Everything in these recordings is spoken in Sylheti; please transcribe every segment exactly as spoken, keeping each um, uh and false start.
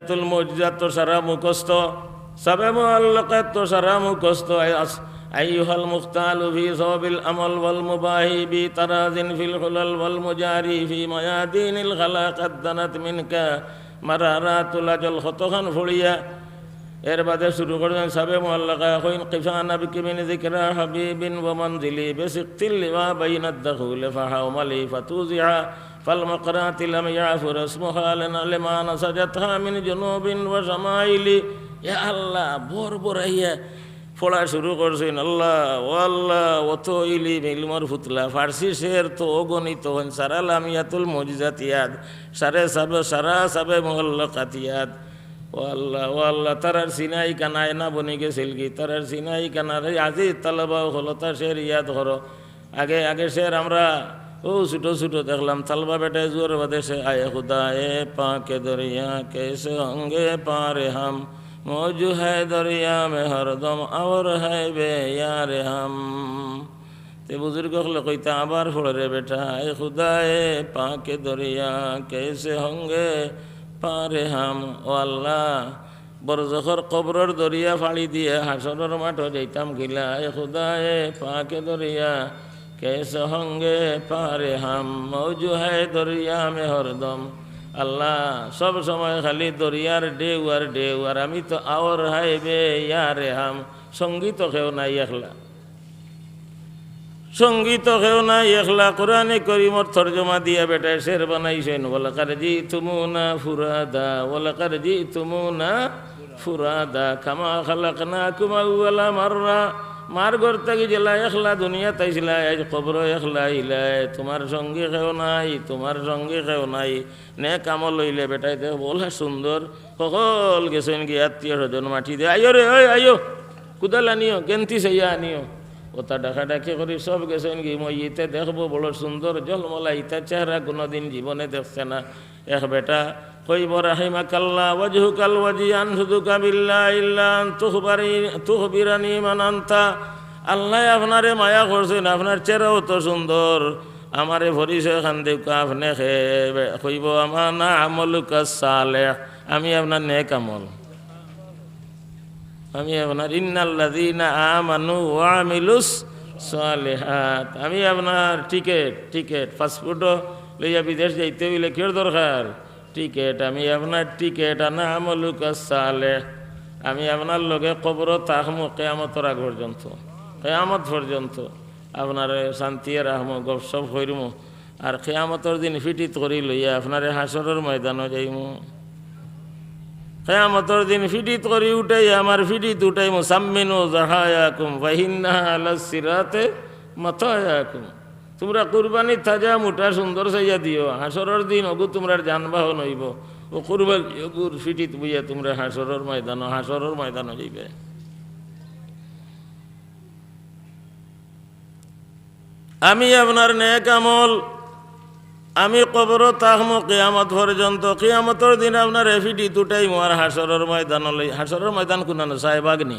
আয়াতুল মুজিজাত তো সারা মুখস্থ, সাবে মুআল্লাকাত তো সারা মুখস্থ। আই-, আস-, أيها المختال في صوب الأمل والمباهي بتراز في الحلل والمجاري في ميادين الخلا قد دنت منك مرارات الأجل। কতখান পড়িয়া এর বাদে শুরু করছেন সাবে মুআল্লাকা, কইন: كفى نبكي من ذكرى حبيب ومنزلي بسقط اللواء بين الدخول فحوملي فتوزع فالمقرات لم يعفر اسمها لما نسجتها من جنوب وشمائل। ইয়া আল্লাহ, বড় বড় ইয়া পড়া শুরু করছেন। আল্লাহ, ও আল্লাহ, অত ইলিম, ইলমর ফুতলা, ফার্সি শের তো অগণিত, হইন সারা লামিয়াতুল মুজিজাত ইয়াদ, সারে সাবে, সারা সাবে মুআল্লাকাত ইয়াদ। ও আল্লাহ, ও আল্লাহ, তারার সিনাই কানা আয়না বনি গেছিল কি, তারার সিনাই কানার আজিজ তালাবা হলতা শের ইয়াদ করো। আগে, আগে শের আমরা ও ছোট ছোট দেখলাম, তালবা বেটায় জুয়ার বাদে সে, آئے خدائے پاک دریا کیسے ہوں گے پار ہم، موج ہے دریا میں ہر دم اور ہے بے یار ہم۔ তে বুজুর্গ অকলে কইতা, আবার পড় রে বেটা, آئے خدائے پاک دریا کیسے ہوں گے پار ہم। ও আল্লাহ, বরজখর কবরর দরিয়া ফাড়ি দিয়া হাশরর মাঠো যাইতাম কিলা? آئے خدائے پاک دریا کیسے ہوں گے پار ہم، موج ہے دریا میں ہر دم। আল্লাহ, সব সময় খালি দরিয়ার ঢেউ আর ঢেউ, আর আমি তো اور ہے بے یار ہم, সঙ্গী তো কেউ নাই, একলা। সঙ্গী তো কেউ নাই, একলা। কোরআনে করিমর তর্জমা দিয়া বেটায় শের বানাইছেন, ولقد جئتمونا فرادا، ولقد جئتمونا فرادا كما خلقناكم أول مرة। মার ঘর থাকি যেলা একলা দুনিয়াত আইছিলায়, আইজ কবরো একলা আইলায়। তোমার সঙ্গী কেউ নাই, তোমার সঙ্গী কেউ নাই। নেক আমল অইলে বেটায় দেখবো, ওলা সুন্দর, হকল গেছইন গি আত্মীয় স্বজন মাটি দে, আইও রে, ওই আইও, কুদাল আনিও, গেন্তি চাইয়া আনিও। ওতা ডাকাডাকি করি সব গেছইন গি, মইতে দেখবো বড় সুন্দর, ঝলমলা, ইতা চেহারা কোনোদিন জীবনে দেখছে না। এক বেটা কইবো, رحمك الله وجهك الوجيه أنشدك بالله إلا أن تخبري-، تخبرني من أنت। আল্লায় আপনারে মায়া করছেন, আপনার চেহারাও তো সুন্দর, আমারে পরিচয় খান দেউক্কা, আপনে কে? কইবো, أنا عملك الصالح, আমি আপনার নেক আমল, আমি আপনার إن الذين آمنوا وعملوا الصالحات, আমি আপনার টিকিট, টিকিট, পাসপোর্টও লইয়া বিদেশ যাইতে অইলে কিওর দরকার? টিকিট। আমি আপনার টিকিট, أنا عملك الصالح। আমি আপনার লগে কবরো থাকমু কিয়ামতর আগ পর্যন্ত, কিয়ামত পর্যন্ত আপনারে শান্তিয়ে রাখমু, গপসপ করিমু। আর কিয়ামতর দিন ফিটিত করি লইয়া আপনারে হাশরর ময়দানো যাইমু। কিয়ামতর দিন ফিটিত করি উঠাইয়া আমার ফিটিত উঠাইমু, سمنوا ضحاياكم فإنها على الصراط مطاياكم। তুমরা কুরবানি তাজা মুটা সুন্দর চাইয়া দিও, হাশরর দিন অগু তুমরার যানবাহন অইবো। ও কুরবানি অগুর ফিটিত বইয়া তুমরা হাশরর ময়দানো, হাশরর ময়দানো যাইবে। আমি আপনার নেক আমল, আমি কবরো থাকমু কিয়ামত পর্যন্ত, কিয়ামতর দিন আপনারে ফিটিত উঠাইমু আর হাশরর ময়দানো লই, হাশরর ময়দান কুনানো? সাহেবাগ নি,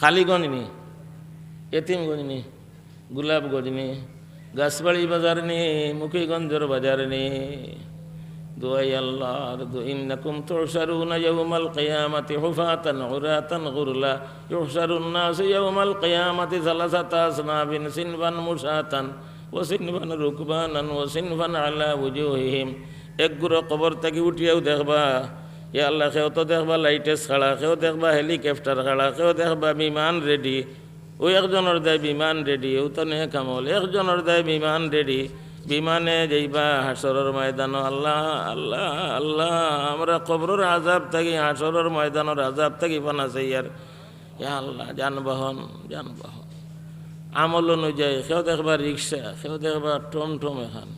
কালিগঞ্জ নি, এতিমগঞ্জ নি, গোলাপগঞ্জ নি, গাছবাড়ি বাজার নি, মুখিগঞ্জর বাজার নি। দোয়াই আল্লাহর দো-, إنكم تحشرون يوم القيامة حفاة عراة غرلا يحشر الناس يوم القيامة ثلاثة أصناف صنفا مشاة وصنفا ركبانا وصنفا على وجوههم। এক গুরু কবর থাকি উঠিয়াও দেখবা, ইয়া আল্লাহ, কেউ তো দেখবা লাইটেস খাড়া, কেউ দেখবা হেলিকপ্টার খাড়া, কেউ দেখবা বিমান রেডি। ও একজনর দায় বিমান রেডি, ও তো নেক আমল। একজনর দায় বিমান রেডি, বিমানে যাইবা হাশরর ময়দানো। আল্লাহ, আল্লাহ, আল্লাহ, আমরা কবরর আযাব থাকি, হাশরর ময়দানর আযাব থাকি পানা চাইয়ার। ইয়া আল্লাহ, যানবাহন, যানবাহন। আমল অনুযায়ী কেউ দেখবা রিক্সা, কেউ দেখবা টমটম এখান।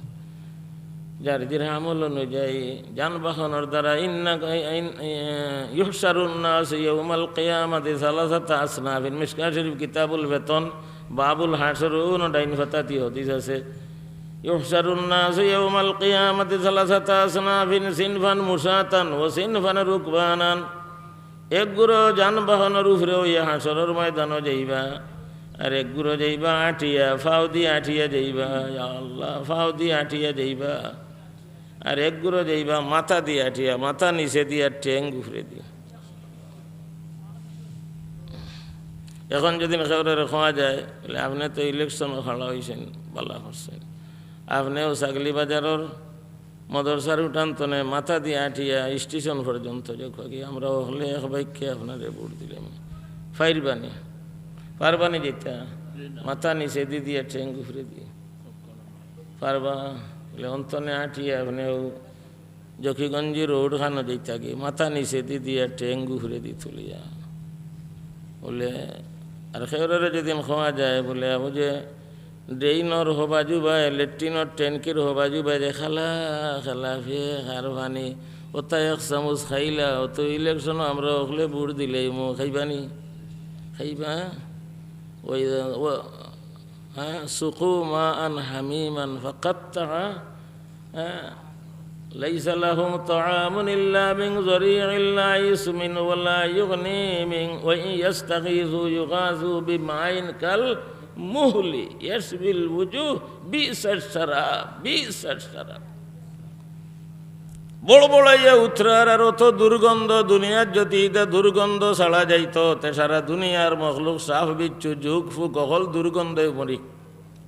যার যার আমল অনুযায়ী যানবাহনর দ্বারা ইন্না-, ইন-, ইন-, يحشر الناس يوم القيامة ثلاثة أصناف। মিশকাত শরীফ কিতাবুল ফিতন, বাবুল হাশর, অনো ডাইন পাতাত ই হাদিস আছে। يحشر الناس يوم القيامة ثلاثة أصناف صنفا مشاة وصنفا ركبانا। এক গুরু যানবাহনর উপরে অইয়া হাশরর ময়দানো যাইবা, আর এক গুরু যাইবা আটিয়া, ফাও দি আটিয়া যাইবা। ইয়া আল্লাহ, ফাও দি আটিয়া যাইবা। আর এক গুরো যাইবা মাথা দিয়া আটিয়া, মাথা নিচে দিয়া ঠেং উপরে দি। এখন যদি কেউরে কওয়া যায়, বলে, "আপনে তো ইলেকশনো খাড়া অইছইন, বালা করছইন, আপনেও ছাগলি বাজারর মদরসার উঠান তনে মাথা দিয়া আটিয়া স্টেশন পর্যন্ত যাউক্কা গি, আমরা অকলে এক বাক্যে আপনারে ভোট দিলাম।" পারবানি? পারবানি যাইতা? মাথা নিচে দি দিয়া ঠেং উপরে দি। পারবা? বলে, "অন তনে আটিয়া আপনেও জকিগঞ্জি রোড খানো যাইতা গি, মাথা নিচে দি দিয়া ঠেং উপরে দি তুলিয়া।" বলে, আর কেউরে যদি কওয়া যায়, বলে, "ও যে ড্রেইনর হবাজু বায়, লেট্রিনর ট্যাঙ্কির হবাজু বায় যে খালা খালা ফেক আর পানি, ওটা এক চামচ খাইলা, অত ইলেকশনো আমরা অকলে ভোট দিলাইমু, খাইবানি?" খাইবা? ওই, ও, হ্যাঁ, "সুকু মা আন হামিমান ফাকাত্তা", হ্যাঁ, "লাইসা লাহুম তাআমুন ইল্লা মিন যারিইন লা ইউসমিনু ওয়া লা ইউগনি মিন ওয়া ইন ইয়াস্তাগীসু ইউগাসু বিমাইন কাল মুহলি ইয়াশবিল উজুহ বিসাশ শারাব, বিসাশ শারাব।" বড় বড় ইয়া উতরার আর অত দুর্গন্ধ, দুনিয়ার যদি ইতা দুর্গন্ধ ছাড়া যাইতো, তে সারা দুনিয়ার মখলুক সাপ বিচ্ছু, জুক ফুক, অকল দুর্গন্ধে মরি,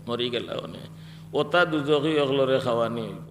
মরি গেলা অনে। ওটা দুজখি অকলরে খাওয়ানি অইবো।